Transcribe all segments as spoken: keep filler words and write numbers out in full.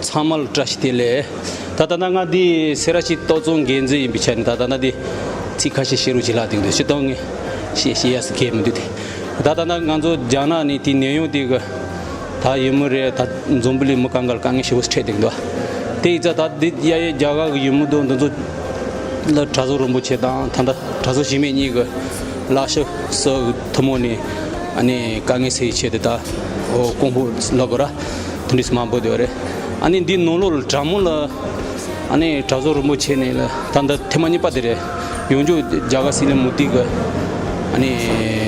ཚང་མ་ལ་བཀྲ་ཤིས་བདེ་ལེགས། ད་ད་ལྟ་ང་འདི་སེ་ར་བྱེས་ཏོག་ཙོང་འགན་འཛིན་ཡིན་པའི་ཆ་ནས་ད་ད་ལྟ་འདི་ཚིག་ཁ་ཤས་བཤད་རོགས་བྱེད་ལབ་བསྡད་འདུག་སྤྱིར་བཏང་ངས་བཤད་བཤད་ཡ་ཟེར་མཁན་མི་འདུག་དེ་ད་ད་ལྟ་ང་ཚོ་རྒྱ་ནག་ནས་དེ་ནད་ཡམས་དེ་གི་ད་ཡུལ་མི་རེད། ད་འཛམ་བུ་གླིང་མི་གང་ག་ལ་དཀའ་ངལ་ཞེ་པོ་འཕྲད་བསྡད་འདུག་དེ་ཡིན་ཙང་ད་འདི་ཡ་ཡ་རྒྱ་གར་གི་ཡུལ་མི་དང་འདི་ཚོ་ལ་གྲྭ་ཚང་རིན་པོ་ཆེ་དང་ད་ལྟ་གྲྭ་ཚང་གཞི་མེད་གཉིས་ཀྱི་ལག་ཤེས་སུ་ཐུན་མོང་ནས་ཨ་ནི་དཀའ་ངལ་སེལ་ཆེད་དུ་ད་འོ་ཀོང་ཧུ་ལ་གོ་ར་དེ་འདྲས་མང་པོ་དེ་བ་རེད། ཨ་ནི་འདི་ནང་ལོགས་ལ་དྲག་མོ་ལ་ཨ་ནི་གྲྭ་ཚང་རིན་པོ་ཆེ་ནས་ལ་ད་ལྟ་ཐེངས་མ་གཉིས་པ་དེ་རེད། ཡོངས་རྫོགས་རྒྱ་གར་སྲིད་བློན་མོ་དི་གི་ཨ་ནི་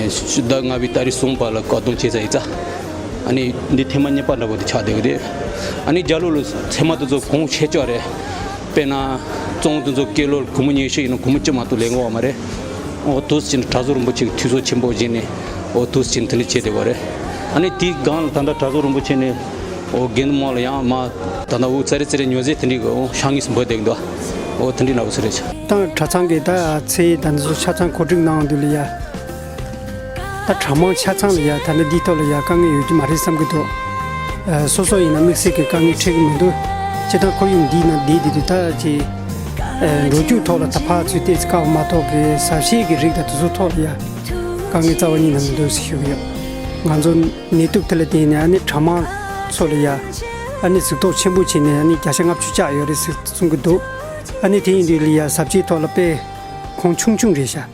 ཕྱི་ཟླ་ལྔ་པའི་ཏ་རིག་གསུམ་པ་ལ་བཀའ་གདམས་བྱས་ཚར་ཡིན་ཙང་། ཨ་ནི་འདི་ཐེངས་མ་གཉིས་པ་འདྲ་པོ་དེ་ཆགས་བསྡད་ཀྱི་རེད། ཨ་ནི་རྒྱ་ལོ་ལ་ཚད་མ་དེ་ཚོ་གོང་ཆེ་ལྕོག་རེད། དཔེར་ན་ཙོང་དེ་ཚོ་སྐྱེས་ལོ་སྒོར་མོ་ཉི་ཤུ་ཡིན་ན་སྒོར་མོ་གཅིག་མ་གཏོགས་ལེན་གྱི་ཡོད་མ་རེད། འོ་དུས་ཕྱིན་གྲྭ་ཚང་རིན་པོ་ཆེ་གི་འཐུས་ཚབ་ཆེན་པོ་བྱས་ནས་འོ་དུས་ཕྱིན་དེ་འདྲ་བྱས་བསྡད་པ་རེད། ཨ་ནི་དེའི་སྒང་ལ་ད་ལྟ་གྲྭ་ཚང་རིན་པོ་ཆེ་ནས་འོ་དགེ་འདུན་དམངས་ལ་ཡང་མ་ད་ལྟ་འོ་ཙ་རེ་ཙ་རེ་ཉོ་ཟེར་དེ་འདྲའི་གི་འོ་ཤ་ངེས་སུ་འབོད་བསྡད་ཀྱི་འདུག་འོ་དེ་འདྲའི་ནག་པོ་ཚོ་རེད། ད་གྲྭ་ཚང་གི་ད་ཚེ་ཡི་ད་འདི་ཚོ་ཆ་ཚང་གོ་སྒྲིག་གནང་དུས་ལ་ཡ། ད་གྲྭ་མང་ཆ་ཚང་ལ་ཡ་ད་ནི་འདིའི་ཐོག་ལ་ཡ་དཀའ་ངལ་ཡོད་ཀྱི་མ་རེད་བསམ་གྱི་འདུག་ཨ། སོ་སོ་ཡིན་ན་དམིགས་བསལ་གྱི་དཀའ་ངལ་འཕྲད་ཀྱི་མི་འདུག་སྤྱིར་བཏང་ཁོར་ཡུག་འདིའི་ནང་བསྡད་བསྡད་དུས་ད་ཅིག་ཨ། འགྲོ་རྒྱུགས་ཐོག་ལ་ད་ཕར་ཚུར་བལྟས་ཚེ་དཀའ་བ་མ་གཏོགས་ཀྱི་ཟ་བཞེས་ཀྱི་རིགས་དང་དེ་ཚོ་ཐོག་ལ་ཡ་དཀའ་ངལ་རྩ་བ་ཉིད་ནས་མི་འདུག་ཟེར་ཞུ་གི་ཡོད། ང་ཚོ་ནད་དུག་དེ་ལ་བརྟེན་ནས་ཨ་ནི་གྲྭ་མང་ཚོ་ལ་ཡ་ཨ་ནི་གཟུགས་མདོག་ཆེན་པོ་བྱས་ནས་ཨ་ནི་བརྒྱ་ཆ་ལྔ་བཅུ་བཅག་ཡོད་རེད་ཟེར་གསུང་གི་འདུག་ཨ་ནི་དེ་ཡིན་དུས་ལ་ཡ་ཟ་བཞེས་ཐོག་ལ་དཔེ་གོང་ཆུང་ཆུང་རེད་ཤག་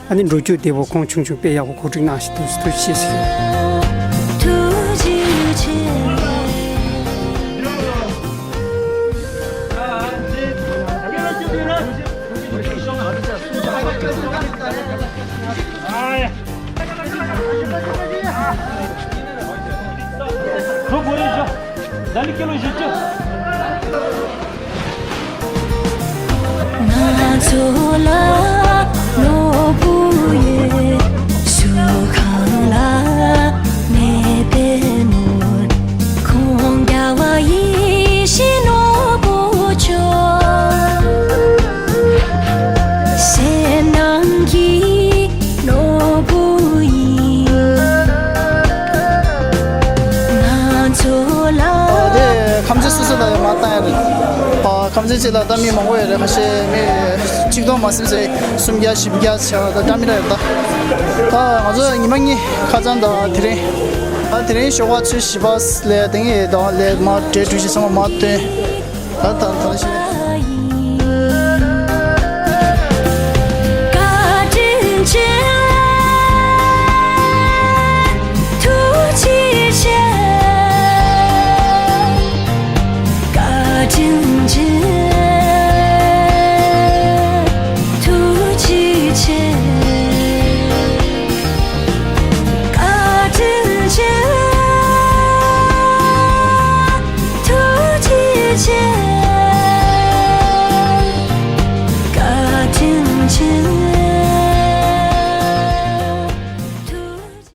ཨ་ནི་འགྲོ་རྒྱུགས་བདེ་པོ་གོང་ཆུང་ཆུང་དཔེ་ཡག་པོ་གོ་སྒྲིག་གནང་ཞིག་ཐུགས་ཐུགས་རྗེ་ཆེ་ཞིག་ང་ཚོ་ལ་ནོར་བུ་ཡོད། ཞོ་ཁང་ལ་མེད་པའི་ནོར། ཁོང་རྒྱལ་བ་ཡིད་བཞིན་ནོར་བུ་མཆོག་སེམས་ནང་གི་ནོར་བུ་ཡིན། ང་ཚོ་ལ། དེ་ཁམས་ཚན་སོ་སོ་ལ་ཡང་མ་བཏང་ཡ་རེད། ཨ། ཁམས་ཚན་གཅིག་ལ་ད་མི་མང་པོ་ཡོད་རེད། ཁ་ཤས་མི་ཆིག་སྟོང་མ་ཟིན་ཚེ་སུམ་བརྒྱ་བཞི་བརྒྱ་བྱས་པ་ད་བཀྲ་མི་ར་ཡོད་ད། ད་ང་ཚོ་ཉི་མ་གཉིས་ཁ་སང་ད་དེ་རིང་། ད་དེ་རིང་ཞོགས་པ་ཚོད་བཞི་པ་ལས་དེང་ཡེ་ད་ལས་མ་འབྲས་གྲོས་གཞི་ཚང་མ་མ་བཏོན། ད་ད་ད་ཞིག་བཀའ་དྲིན་ཆེ། ཐུགས་རྗེ་ཆེ། བཀའ་དྲིན་ཆེ།